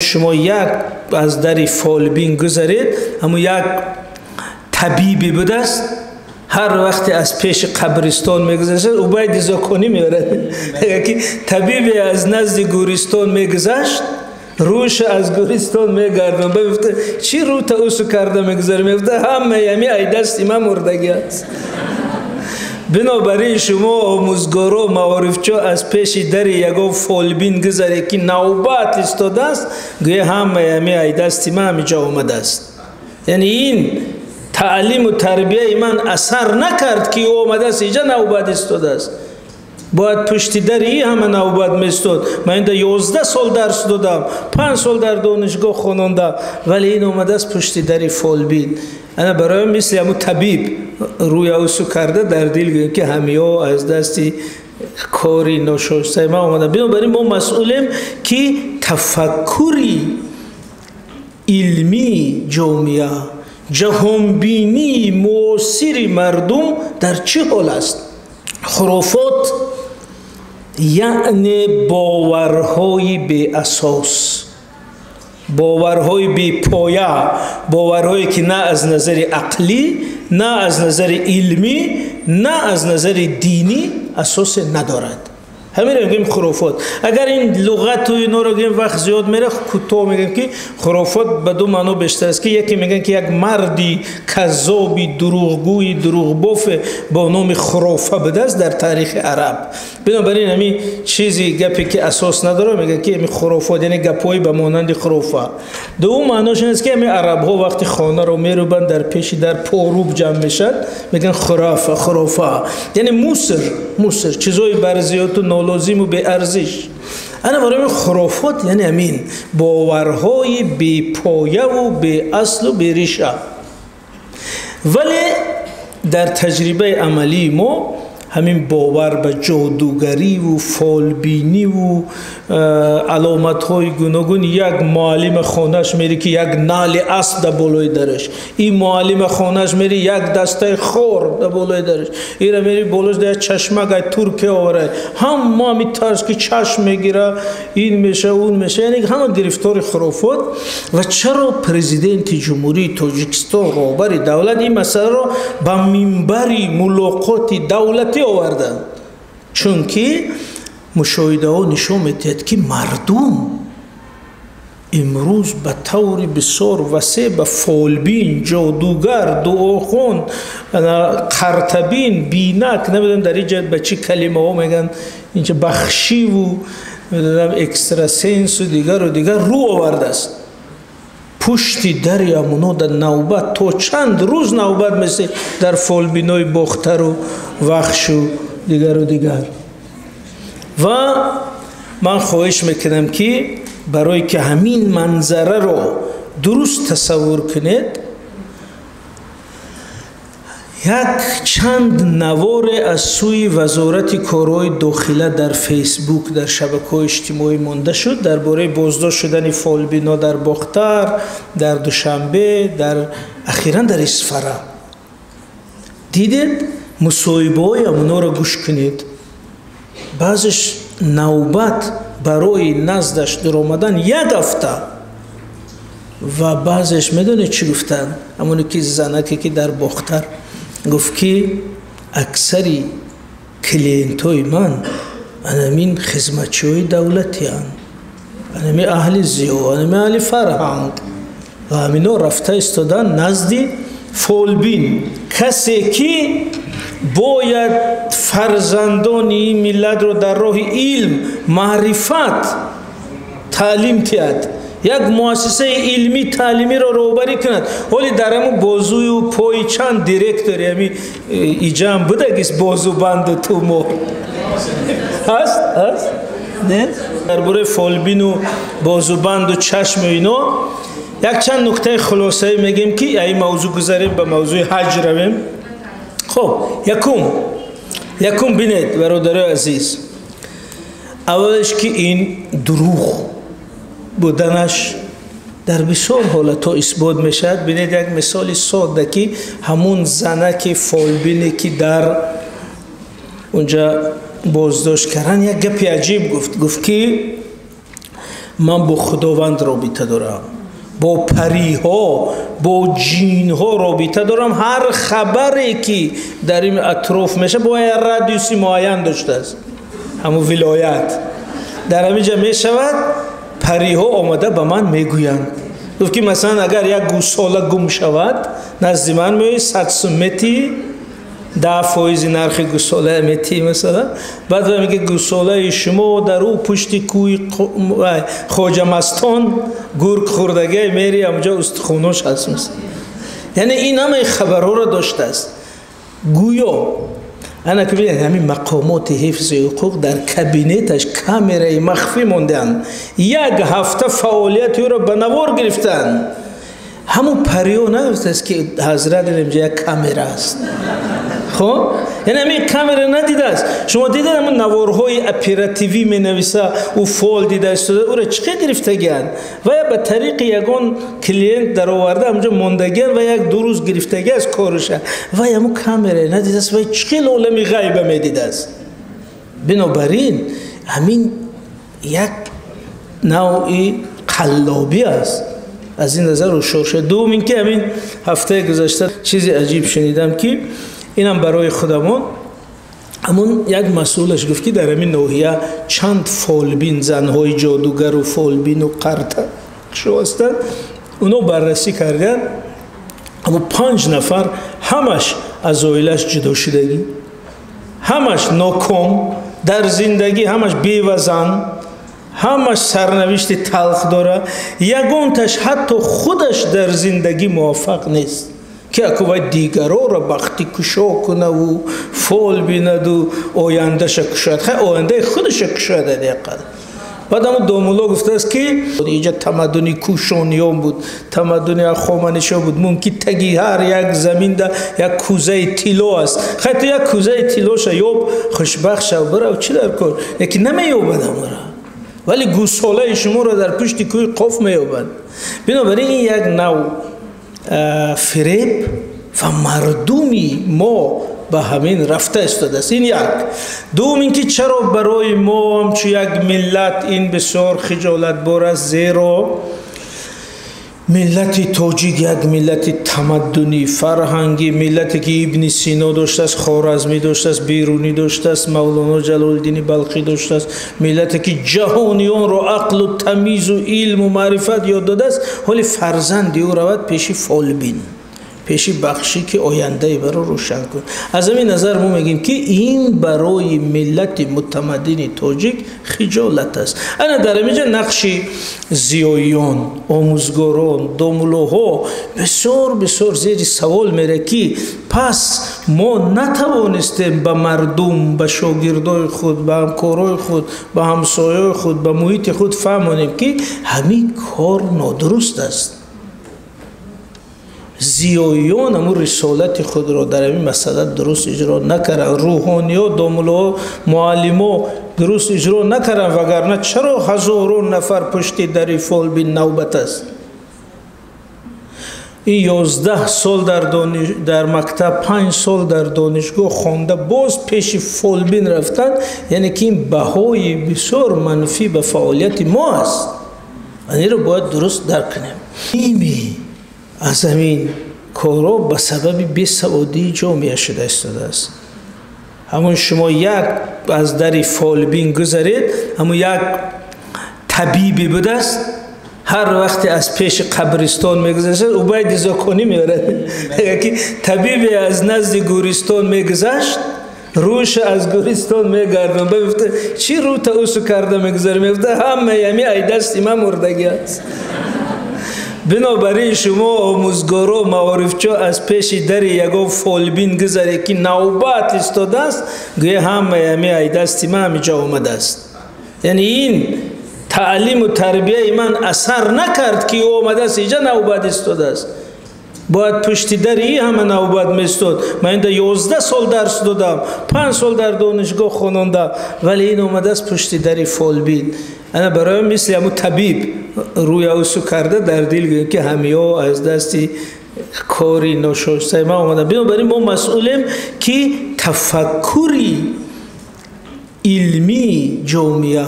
Шумо як аз дари фолбин гузаред, ҳамун як табибе будааст, ҳар вақте аз пеши қабристон мегузашт, Убайди Зоконӣ меорад, ки табибе аз назди гӯристон мегузашт, рӯша аз гӯристон мегардон. Мегуфта: «Чӣ рӯта усу карда мегузарӣ?» Мегуфта: «Ҳамаи ами ай дасти ман мурдагӣ аст». Бинобар ин шумо, омӯзгоро, маорифчо, аз пеши дари ягон фолбин гузаре, ки навбат истодааст, гӯя: «Ҳамаи ами ай дасти ман ҳамиҷо омадааст». Яъне ин таълиму тарбияи ман асар накард, ки ӯ омадааст, иҷа навбат истодааст. Бояд пушти дари и ҳама навбат местод. Ман инда 11 сол дарс додам, 5 сол дар донишгоҳ хонондам, вале ин омадааст пушти дари фолбин. Ана барои мисли ҳамун табиб рӯя усу карда, дар дил гӯем, ки ҳамиё аз дасти кори ношоистаи ман омада. Бинобар ин мо масъулем, ки тафаккури илмии ҷомеа, ҷаҳонбинии муосири мардум дар чӣ ҳол аст. Хурофот яъне боварҳои беасос, боварҳои бепоя, боварҳое, ки на аз назари ақлӣ, на аз назари илмӣ, на аз назари динӣ асосе надорад. Ҳаминро мегӯем хурофот. Агар ин луғату иноро гӯем, вақт зиёд мера. Кӯтоҳ мегӯем, ки хурофот ба ду маъно бештар аст, ки яке мегӯянд, ки як марди каззоби дурӯғгӯи дурӯғбофе бо номи Хурофа будааст дар таърихи араб. Бинобар ин ҳамин чизи гапе, ки асос надорад, мегӯянд, ки ҳамин хурофот, яъне гапҳои ба монанди хурофа. Дуввум маънош ин аст, ки ҳамин арабҳо вақти хонаро мерӯбанд, дар пеши дар поруб ҷамъ мешавад, мегӯянд хурафа, хурофа, яъне мусор, мусор, чизҳои барзиёту нолозиму беарзиш. Ана барои хурофот яъне ҳамин боварҳои бепояву беаслу бериша. Вале дар таҷрибаи амалии мо ҳамин бовар ба ҷодугариву фолбиниву аломатҳои гуногун. Як муаллима хонааш мери, ки як нали асп дар болои дараш, ин муаллима хонааш мери, як дастаи хор дар болои дараш, ира мери, болош да як чашмак ай Туркия оварай. Ҳама ҳами тарз, ки чашм мегира, ин меша, он меша, яъне ҳама гирифтори хурофот. Ва чаро Президенти Ҷумҳурии Тоҷикистон, роҳбари давлат, ин масъаларо ба минбари мулоқоти давлатӣ оварданд? Чунки мушоҳидаҳо нишон медиҳад, ки мардум имрӯз ба таври бисёр васеъ ба фолбин, ҷодугар, дуохон, қартабин, бинак, намедонам, дар инҷа ба чӣ калимаҳо мегӯянд инҷа, бахшиву намедонам, экстрасенсу дигару дигар рӯ овардааст. Пушти дари амуно дар навбат то чанд рӯз навбат месе дар фолбинои Бохтару Вахшу дигару дигар. Ва ман хоҳиш мекунам, ки барое ки ҳамин манзараро дуруст тасаввур кунед, як чанд наворе аз сӯи Вазорати корҳои дохила дар Фейсбук, дар шабакаҳои иҷтимоӣ монда шуд дар бораи боздошт шудани фолбино дар Бохтар, дар Душанбе, дар ахиран дар Исфара. Дидед, мусоҳибаҳои амоноро гӯш кунед. Баъзеш навбат барои наздаш дуромадан як ҳафта. Ва баъзеш медонед, чӣ гуфтанд? Ҳамоне ки занаке, ки дар Бохтар гуфт, ки аксари клиентҳои ман анамин хизматчиҳои давлатиянд, анами аҳли зиё, анами аҳли фарҳанг, ва ҳамино рафта истодан назди фолбин, касе ки бояд фарзандони ин миллатро дар роҳи илм, маърифат таълим диҳад, як муассисаи илмӣ таълимиро роҳбарӣ кунад. Ҳоли дар ҳамун бозую пои чанд директори ҳами иҷам будагист, бозубанду тумо ҳаст, ҳаст, не? Дар бораи фолбину бозубанду чашму ино якчанд нуктаи хулосавӣ мегӯем, ки ин мавзӯъ гузарем, ба мавзӯи ҳаҷ равем. Хуб, якум, бинед, бародарои азиз, аввалаш, ки ин дурӯғ буданаш дар бисёр ҳолатҳо исбот мешавад. Бинед, як мисоли содда, ки ҳамун занаки фолбине, ки дар унҷа боздошт кардан, як гапи аҷиб гуфт. Гуфт, ки Ман бо Худованд робита дорам, бо париҳо, бо ҷинҳо робита дорам. Ҳар хабаре ки дар ин атроф мешавад, бояд радиуси муайян доштааст, ҳамун вилоят дар ҳамин ҷа мешавад, париҳо омада ба ман мегӯянд. Гуфт ки масалан агар як гӯсола гум шавад, назди ман меояд, 100 сум метӣ, 10% нархи гӯсола метӣ масалан. Баъд мегӯяд гӯсолаи шумо дар ӯ пушти кӯи Хоҷамастон гург хӯрдагӣ, мери ҳамонҷо устухонош ҳаст масалан. Яъне ин ҳамаи хабарҳоро доштааст. Гӯё ана ки бинед, ҳамин мақомоти ҳифзи ҳуқуқ дар кабинеташ камераи махфӣ мондаанд, як ҳафта фаъолияти ӯро ба навор гирифтанд. Ҳамун париё нагуфтааст ки ҳазрат инҷа як камера аст. Хоб, яъне ҳамин камера надидааст. Шумо дидед ҳамун наворҳои оперативӣ менависа, ӯ фол дида истода, ӯро чӣ қадр гирифтагианд ва я ба тариқи ягон клиент дароварда ҳамҷо мондагианд ва як-ду рӯз гирифтагӣ аз коруша, ва ҳамун камера надидааст, ва чӣ хел олами ғайба медидааст. Бинобар ин ҳамин як навъи қаллобӣ аст. Аз ин назар ҳушёр шуд. Дуввум ин ки ҳамин ҳафтаи гузашта чизи аҷиб шунидам ки инам барои худамон. Ҳамун як масъулаш гуфт ки дар ҳамин ноҳия чанд фолбин, занҳои ҷодугару фолбину қарташо ҳастанд. Оно баррасӣ карданд, аммо 5 нафар ҳамаш аз оилаш ҷудо шудагӣ, ҳамаш ноком дар зиндагӣ, ҳамаш бевазан, ҳамаш сарнавишти талх дора, ягонташ ҳатто худаш дар зиндагӣ муваффақ нест ки аку вай дигароро бахти кушо кунаву фол бинаду ояндаша кушояд. Хай ояндаи худаша кушояд ҳадди ақал. Баъд ҳамун домулло гуфтааст ки инҷа тамаддуни кушониён буд, тамаддуни ахоманишиён буд, мумкин таги ҳар як заминда як кӯзаи тилло аст. Хай ту як кӯзаи тиллоша ёб, хушбахт шав, бирав, чӣ дар кор? Лекин намеёбад ҳамаро, вале гӯсолаи шуморо дар пушти кӯҳи Қоф меёбад. Бинобар ин як нав фиреб ва мардуми мо ба ҳамин рафта истодааст. Ин як. Дуввум ин ки чаро барои мо ҳамчун як миллат ин бисёр хиҷолатбор аст, зеро миллати тоҷик як миллати тамаддунӣ, фарҳангӣ, миллате ки Ибни Сино доштааст, Хоразмӣ доштааст, Берунӣ доштааст, Мавлоно Ҷалолиддини Балхӣ доштааст, миллате ки ҷаҳониёнро ақлу тамизу илму маърифат ёд додааст, ҳоли фарзанди ӯ равад пеши фолбин, пеши бахшӣ ки ояндаи баро рӯшан кун. Аз ҳамин назар мо мегӯем ки ин барои миллати мутамаддини тоҷик хиҷолат аст. Ана дар ҳамин ҷа нақши зиёиён, омӯзгорон, домуллоҳо бисёр бисёр зери савол меравад ки пас мо натавонистем ба мардум, ба шогирдои худ, ба ҳамкорои худ, ба ҳамсояи худ, ба муҳити худ фаҳмонем ки ҳамин кор нодуруст аст. Зиёиён ҳамун рисолати худро дар ҳамин масъала дуруст иҷро накарданд, рӯҳониё, домуллоҳо, муаллимо дуруст иҷро накарданд, вагарна чаро ҳазорон нафар пушти дари фолбин навбат аст? Ин 11 сол дар мактаб, 5 сол дар донишгоҳ хонда, боз пеши фолбин рафтанд, яъне ки ин баҳои бисёр манфӣ ба фаъолияти мо аст. Инро бояд дуруст дарк кунем. Ними аз ҳамин корҳо ба сабаби бесаводии ҷомеа шуда истодааст. Ҳамун шумо як аз дари фолбин гузаред, ҳамун як табибе будааст, ҳар вақте аз пеши қабристон мегузашт, Убайди Зоконӣ меорад, ки табибе аз назди гӯристон мегузашт, рӯша аз гӯристон мегардон, мегуфта чӣ рӯта усу карда мегузарӣ? Мегуфта ҳамаи ҳами ай дасти ман мурдагӣ аст. Бинобар ин шумо омӯзгоро, маорифчо аз пеши дари ягон фолбин гузаре ки навбат истодааст, гӯя ҳамаи ҳами ай дасти ман ҳамиҷо омадааст. Яъне ин таълиму тарбияи ман асар накард ки ӯ омадааст иҷа навбат истодааст. Бояд пушти дари ин ҳама навбат местод. Ман инда 11 сол дарс додам, 5 сол дар донишгоҳ хонондам, вале ин омадааст пушти дари фолбин. Ана барои мисли ҳамун табиб рӯя усу карда дар дил гӯяд ки ҳамиё аз дасти кори ношоистаи ман омадам. Бинобар ин мо масъулем ки тафаккури илмии ҷомеа,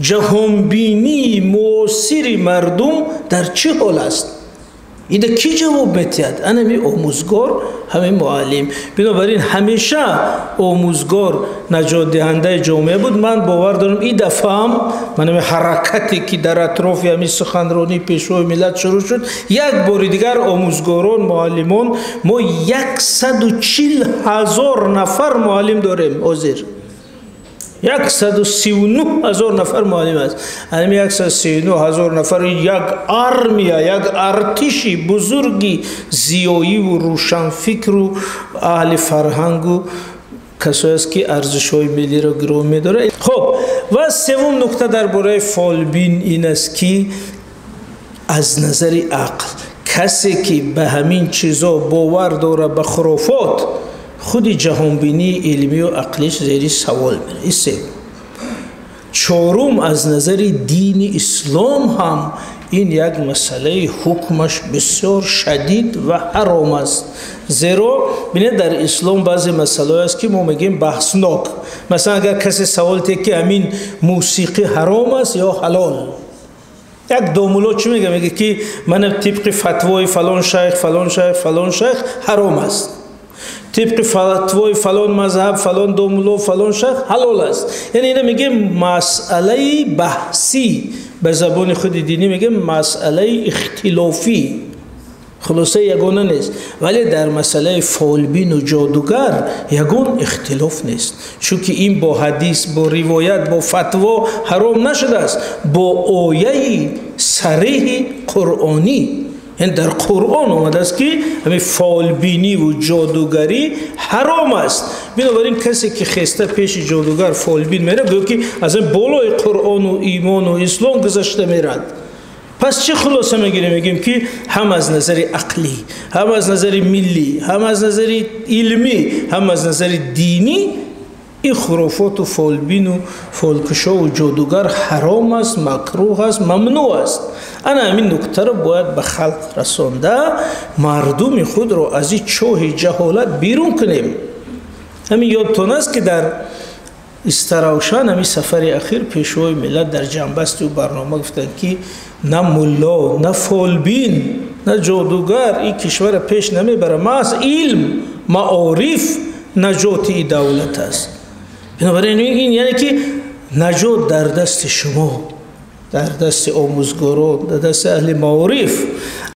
Ҷаҳонбинии муосири мардум дар чӣ ҳол аст? Ида кӣ ҷавоб метиҳад? Анами омӯзгор, ҳамин муаллим. Бинобар ин ҳамеша омӯзгор наҷотдиҳандаи ҷомеа буд. Ман бовар дорам, ин дафъаам ман ҳамин ҳаракате ки дар атрофи ҳамин суханронии Пешвои миллат шурӯъ шуд, як бори дигар омӯзгорон, муаллимон, мо 140 000 нафар муаллим дорем ҳозир. 139 000 нафар муаллим аст. Ҳамин 139 000 нафар як армия, як артиши бузурги зиёиву рӯшанфикру аҳли фарҳангу касое аст, ки арзишҳои миллиро гиромӣ медорад. Хуб, ва севум нукта дар бораи фолбин ин аст, ки аз назари ақл касе ки ба ҳамин чизо бовар дорад, ба хурофот, худи ҷаҳонбинии илмию ақлиш зери савол меравад. Ин севум. Чорум, аз назари дини ислом ҳам ин як масъалаи ҳукмаш бисёр шадид ва ҳаром аст. Зеро бинед, дар ислом баъзе масъалаҳое аст, ки мо мегӯем баҳснок. Масалан, агар касе савол диҳад, ки ҳамин мусиқӣ ҳаром аст ё ҳалол, як домулло чӣ мегӯяд? Мегӯяд, ки мана тибқи фатвои фалон шайх, фалон шайх, фалон шайх ҳаром аст, тибқи фатвои фалон мазҳаб, фалон домулло, фалон шайх ҳалол аст. Яъне ина мегӯем масъалаи баҳсӣ, ба забони худи динӣ мегӯем масъалаи ихтилофӣ, хулосаи ягона нест. Вале дар масъалаи фолбину ҷодугар ягон ихтилоф нест, чунки ин бо ҳадис, бо ривоят, бо фатво ҳаром нашудааст, бо ояи сариҳи қуръонӣ. Яъне дар Қуръон омадааст, ки ҳамин фолбиниву ҷодугарӣ ҳаром аст. Бинобар ин касе ки хеста пеши ҷодугар, фолбин меравад, гӯё ки аз ин болои Қуръону имону ислом гузашта меравад. Пас чӣ хулоса мегирем? Мегӯем, ки ҳам аз назари ақлӣ, ҳам аз назари миллӣ, ҳам аз назари илмӣ, ҳам аз назари динӣ ин хурофоту фолбину фолкушову ҷодугар ҳаром аст, макрӯҳ аст, мамнӯъ аст. Ана ҳамин нуктаро бояд ба халқ расонда, мардуми худро аз ин чоҳи ҷаҳолат берун кунем. Ҳамин ёдтон аст, ки дар Истаравшан ҳамин сафари ахир Пешвои миллат дар ҷамъбасти ӯ барнома гуфтанд, ки на мулло, на фолбин, на ҷодугар ин кишварро пеш намебарад, маҳз илм, маориф наҷоти ин давлат аст. Бинобар ин ин яъне ки наҷот дар дасти шумо, дар дасти омӯзгорон, дар дасти аҳли маориф.